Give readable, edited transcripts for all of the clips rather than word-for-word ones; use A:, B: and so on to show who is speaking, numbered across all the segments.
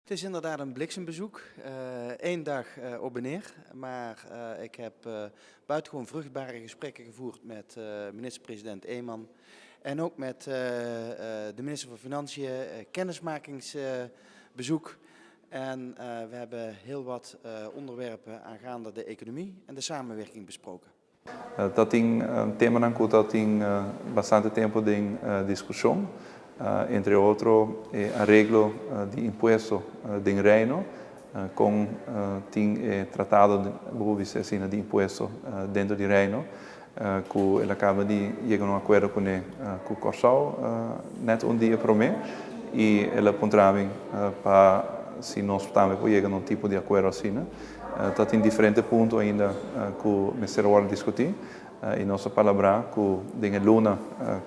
A: Het is inderdaad een bliksembezoek. Eén dag op en neer. Maar ik heb buitengewoon vruchtbare gesprekken gevoerd met minister-president Eman. En ook met de minister van Financiën, kennismakingsbezoek. En we hebben heel wat onderwerpen aangaande de economie en de samenwerking besproken.
B: Dat tin temanan ku tin bastante tempu di diskushon, entre otro areglo di impuesto di Reino, ku tin tratado asina di impuesto den di Reino, ku el a kaba di yega na un akuerdo ku Kòrsou net un dia promé i el a puntra pa si nos tambe por yega na un tipo di akuerdo asina. Ta tin diferente punto ainda ku mester diskutí i nos a palabrá ku den luna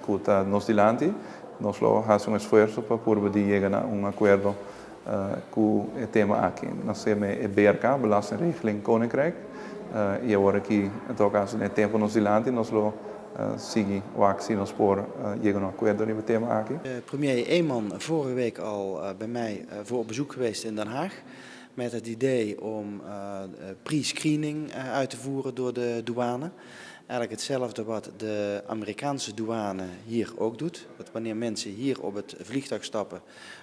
B: ku ta nos dilanti nos lo hasi un esfuerso pa por yega na un akuerdo ku e tema aki. Nos tin e BRK, Belastingregeling Koninkrijk, i awor aki, en todo kaso, den tempu nos dilanti, nos lo sigui si nos por yega na un akuerdo riba e tema aki.
A: Premier Eman vorige week al bij mij voor op bezoek geweest in Den Haag met het idee om pre-screening uit te voeren door de douane. Eigenlijk hetzelfde wat de Amerikaanse douane hier ook doet. Dat wanneer mensen hier op het vliegtuig stappen,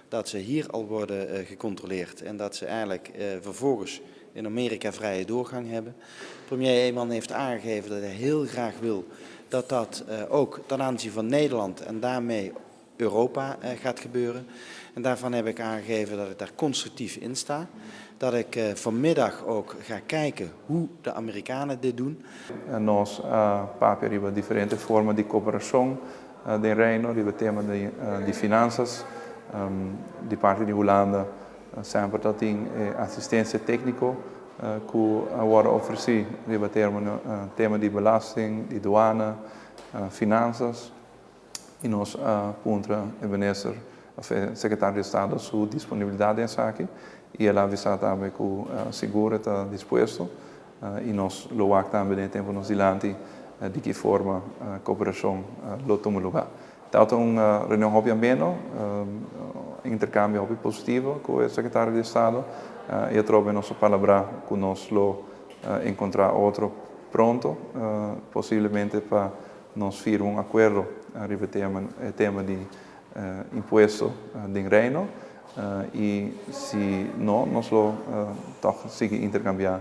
A: dat ze hier al worden gecontroleerd en dat ze eigenlijk vervolgens in Amerika vrije doorgang hebben. Premier Eman heeft aangegeven dat hij heel graag wil dat dat ook ten aanzien van Nederland en daarmee Europa gaat gebeuren. En daarvan heb ik aangegeven dat ik daar constructief in sta. Dat ik vanmiddag ook ga kijken hoe de Amerikanen dit doen.
B: Nos a papia riba diferente forma di kooperashon den Reino, riba tema di finansa, di parti di Hulanda, semper ta tin asistensia tékniko ku a wòrdu ofresí riba tema di belasting, di duana, finansa i nos a puntra e minister, sekretario di Estado, su disponibilidat esaki i el a avisá tambe ku sigur ta dispuesto i nos lo wak tambe den tempu nos dilanti di ki forma kooperashon lo tuma lugá. Tabata un reunion hopi ameno, interkambio hopi positivo ku e sekretario di Estado i atrobe nos a palabrá ku nos lo enkontrá otro pronto, posiblemente pa nos firma un akuerdo riba tema di impuesto den Reino i si no, nos lo toch sigui interkambiá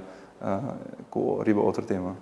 B: riba otro tema.